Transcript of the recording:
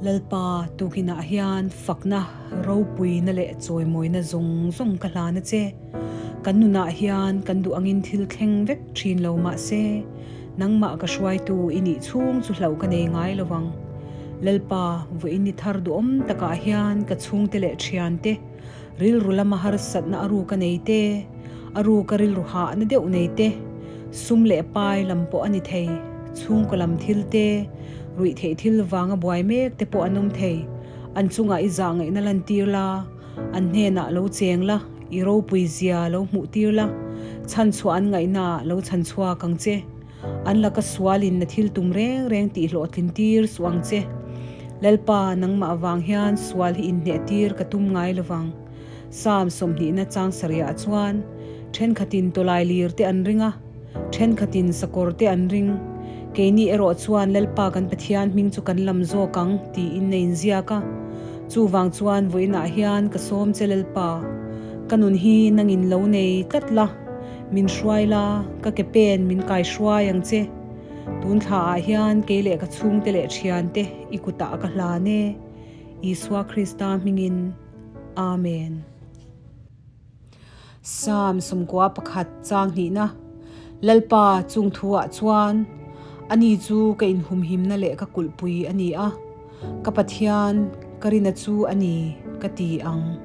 Lalpa, tukinah hian fakna, ropuina leh chawimawina zawng zawng ka hlan a che. Kan nunah hian kan duh angin thil thleng vek thin lo mah se, nangmah ka hruaitu i nih chhung chu hlauh ka nei ngai lo vang. Lalpa, vawiin ni thar duhawm takah hian ka chhungte leh thiante, Rilru lama harsatna a ruk a nei te, a ruka rilru hahna deuh nei te, sum leh pai lam pawh a ni thei, chhungkaw lam thil te, ruih theih thil vanga buai mek te pawh an awm thei. An chungah i zah ngaihna lantir la, an hnenah lo cheng la, i ropui zia lo hmuh tir la, chhanchhuah an ngaihnaah lo chhanchhuak ang che. An laka sualin na thil tum reng reng tih hlawhtlin tir suh ang che. Lalpa, nangmah avang hian sual hi inhneh tir ka tum ngai lovang. Psalm sawmhnihna chang sarihah chuan, Thenkhatin tawlai lir te an ring a, thenkhatin sakawr te an ring. Keini erawh chuan Lalpa kan Pathian hming chu kan lam zawk ang, tiin a inziak a. Chuvang chuan vawiinah hian ka sawm che Lalpa, ka nun hi nangin lo nei tlat la. Min hruai la, ka ke pen min kai hruai ang che. Tun thla ah hian kei leh ka chhungte leh thiante i kutah ka hlan e. Isua Krista hmingin. Amen. Psalm 91 chang hnihna Lalpa chung thu ah chuan Ani chu ka inhumhimna leh ka kulhpui a ni a, ka Pathian ka rina chu a ni ka ti ang.